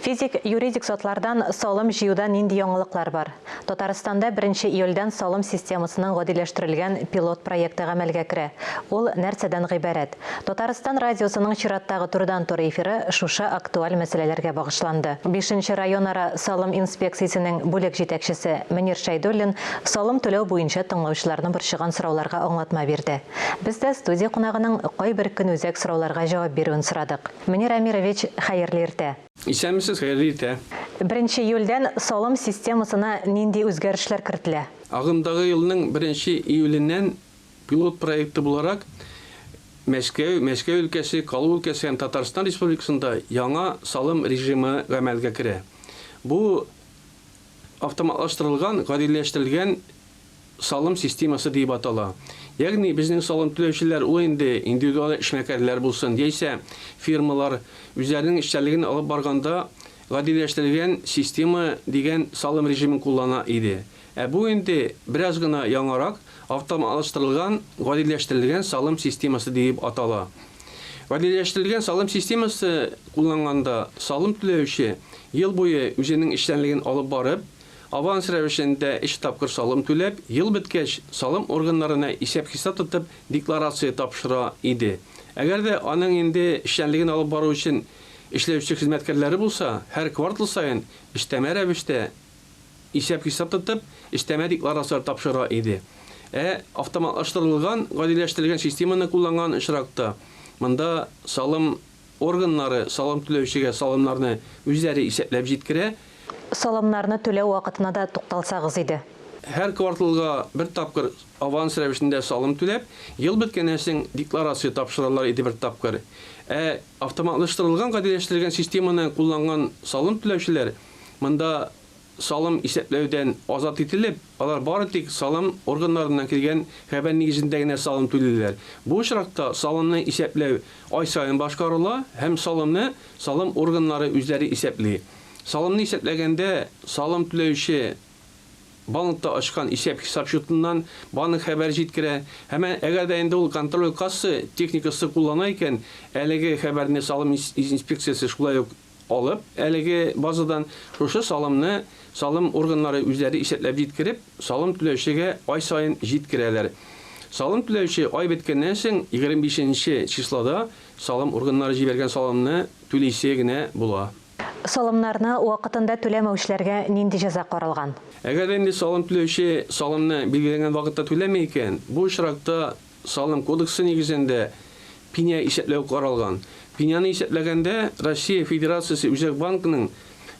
Физик, юридик затлардан салым җыюда нинди яңалыклар бар? Татарстанда беренче июльдән салым системасының гадиләштерелгән пилот проекты гамәлгә керә. Ул нәрсәдән гыйбарәт? Татарстан радиосының чираттагы турыдан-туры эфиры шушы актуаль мәсьәләләргә багышланды. Бишенче районара салым инспекциясенең бүлек җитәкчесе Мөнир Шәйдуллин салым түләү буенча тыңлаучыларны борчыган сорауларга аңлатма бирде. Без дә студия кунагының кайбер көнүзәк сорауларга җавап бирүен сорадык. Мөнир Әмирович, хәерле иртә! Исәнмесез, хәерле иртә! Беренче июльдән салым системасына нинди үзгәрешләр кертелә? Агымдагы елның беренче июленнән пилот проекты буларак Мәскәү, Мәскәү өлкәсе, Калуга өлкәсе һәм Татарстан Республикасында яңа салым режимы гамәлгә керә. Бу автоматлаштырылган, гадиләштерелгән салым системасы диеп атала. Ягъни безнең салым түләүчеләр ул инде индивидуаль эшмәкәрләр булсын, яисә фирмалар үзләренең эшчәнлеген алып барганда гадиләштерелгән система дигән салым режимын куллана иде. Ә бу инде бераз гына яңарак, автоматлаштырылган, гадиләштерелгән салым системасы диеп атала. Гадиләштерелгән салым системасы кулланганда салым түләүче ел буе үзенең эшчәнлеген алып барып, Аванс рәвешендә өч тапкыр салым түләп, ел беткәч, салым органнарына исәп-хисап тотып, декларация тапшыра иде. Әгәр дә аның инде эшчәнлеген алып бару өчен эшләүче хезмәткәрләре булса, һәр квартал саен өстәмә рәвештә исәп-хисап тотып, өстәмә декларацияләр тапшыра иде. Ә автоматлаштырылган, гадиләштерелгән системаны кулланган очракта, монда салым Органнары салым түләүчегә салымнарны үзләре исәпләп җиткерә. Салымнарны түләү вакытына да тукталсагыз иде. Һәр кварталга бер тапкыр аванс рәвешендә салым түләп, ел беткәннән соң декларация тапшыралар иде бер тапкыр. Ә автоматлаштырылган гадиләштерелгән системаны кулланган салым түләүчеләр монда салым исәпләүдән азат ителеп, алар бары тик салым органнарыннан килгән хәбәр нигезендә генә салым түлиләр. Бу очракта салымны исәпләү ай саен башкарыла һәм салымны салым органнары үзләре исәпли. Салымны исәпләгәндә салым түләүче банкта ачкан исәп-хисап счетыннан банк хәбәр җиткерә һәм әгәр дә инде ул контроль-касса техникасы куллана икән, әлеге хәбәрне салым инспекциясе шулай ук алып, әлеге базадан шушы салымны салым органнары үзләре исәпләп җиткереп, салым түләүчегә ай саен җиткерәләр. Салым түләүче ай беткәннән соң 25 нче числода салым органнары җибәргән салымны түлисе генә була. Салымнарны вакытында түләмәүчеләргә нинди җәза каралган? Әгәр дә инде салым түләүче салымны билгеләнгән вакытта түләми икән, бу очракта Салым кодексы нигезендә пеня исәпләү каралган. Пеняны исәпләгәндә Россия Федерациясе Үзәк банкының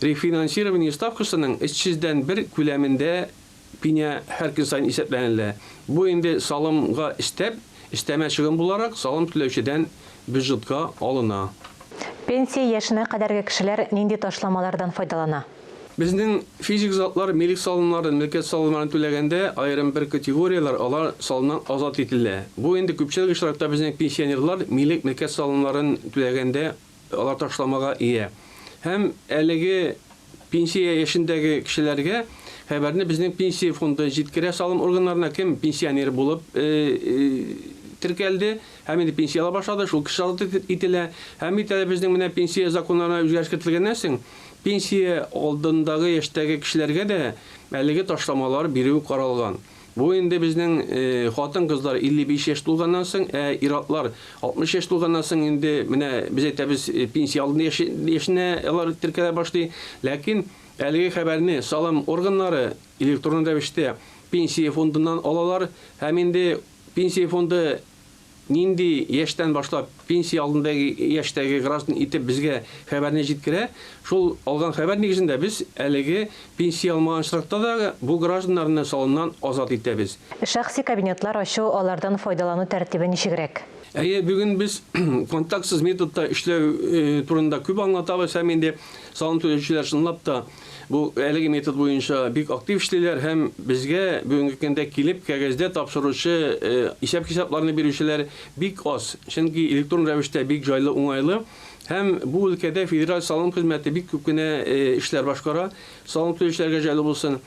рефинансирование ставкасының 300 дән бер күләмендә пеня һәр көн саен исәпләнелә. Бу инде салымга өстәп, өстәмә чыгым буларак салым түләүчедән бюджетка алына. Пенсия яшенә кадәрге кешеләр нинди ташламалардан файдалана? Безнең физик затлар милек салымнарын, мөлкәт салымнарын түләгәндә аерым бер категорияләр алар салымнан азат ителә. Бу инде күпчелек очракта безнең пенсионерлар милек, мөлкәт салымнарын түләгәндә алар ташламага ия. Һәм әлеге пенсия яшендәге кешеләргә хәбәрне безнең пенсия фонды җиткерә салым органнарына, кем пенсионер булып теркәлде һәм инде пенсия ала башлады, шул кеше азат ителә. Һәм бит әле безнең менә пенсия законнарына үзгәреш кертелгәннән соң, Пенсия алдындагы яшьтәге кешеләргә дә әлеге ташламалар бирү каралган. Бу инде безнең хатын-кызлар 55 яшь тулганнан соң, ә ир-атлар 60 яшь тулганнан соң инде менә без әйтәбез, пенсия алдында яшенә алар теркәлә башлый. Ләкин әлеге хәбәрне салым органнары электрон рәвештә Пенсия фондыннан алалар һәм инде Пенсия фонды Нинди яшьтән башлап пенсия алдындагы яшьтәге граждан итеп безгә хәбәрне җиткерә, шул алган хәбәр нигезендә без әлеге пенсия алмаган очракта да бу гражданнарны салымнан азат итәбез. Шәхси кабинетлар ачу, алардан файдалану тәртибе ничегрәк? Әйе, бүген без контактсыз методта эшләү турында күп аңлатабыз һәм инде салым түләүчеләр чынлап та Бу әлеге метод буенча бик актив эшлиләр һәм безгә бүгенге көндә килеп кәгазьдә тапшыручы исәп-хисапларны бирүчеләр бик аз. Чөнки электрон рәвештә бик җайлы, уңайлы. Һәм бу өлкәдә Федераль салым хезмәте бик күп кенә эшләр башкара, салым түләүчеләргә җайлы булсын.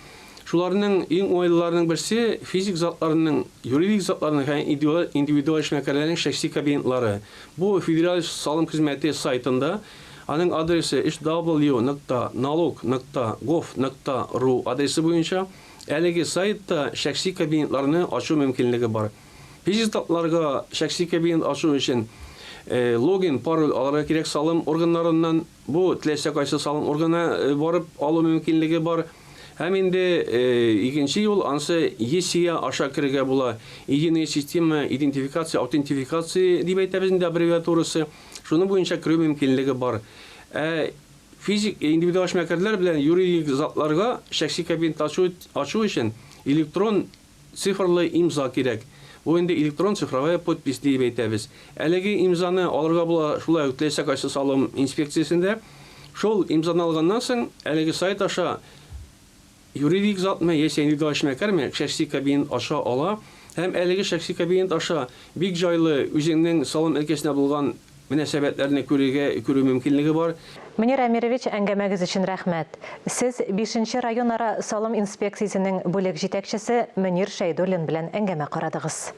Шуларның иң уңайлыларының берсе, физик затларның, юридик затларның һәм индивидуаль эшмәкәрләрнең шәхси кабинетлары. Бу Федераль салым хезмәте сайтында. Аның адресы hw нокта налог нокта гов нокта ру адресы буенча. Әлеге сайтта шәхси кабинетларны ачу мөмкинлеге бар. Физик затларга шәхси кабинет ачу өчен логин, пароль алырга кирәк салым органнарыннан. Бу теләсә кайсы салым органына барып алу мөмкинлеге бар. Һәм инде икенче юл, анысы ЕСИА аша керергә була. Единая система идентификации, аутентификации дип әйтәбез инде аббревиатурасы. Шуның буенча керү мөмкинлеге бар. Ә физик индивидуаль эшмәкәрләр белән юридик затларга шәхси кабинет ачу, ачу өчен электрон Цифрлы имза кирәк. Бу инде электрон цифровая подпись диеп әйтәбез. Әлеге имзаны алырга була шулай ук теләсә кайсы салым инспекциясендә. Шул имзаны алганнан соң, әлеге сайт аша юридик затмы яисә индивидуаль эшмәкәрме шәхси кабинет ача ала һәм әлеге шәхси кабинет аша бик җайлы үзеңнең салым өлкәсенә булган мөнәсәбәтләрне күрергә, күрү мөмкинлеге бар. Мөнир Әмирович, әңгәмәгез өчен рәхмәт. Сез бишенче районара салым инспекциясенең бүлек җитәкчесе Мөнир Шәйдуллин белән әңгәмә карадыгыз.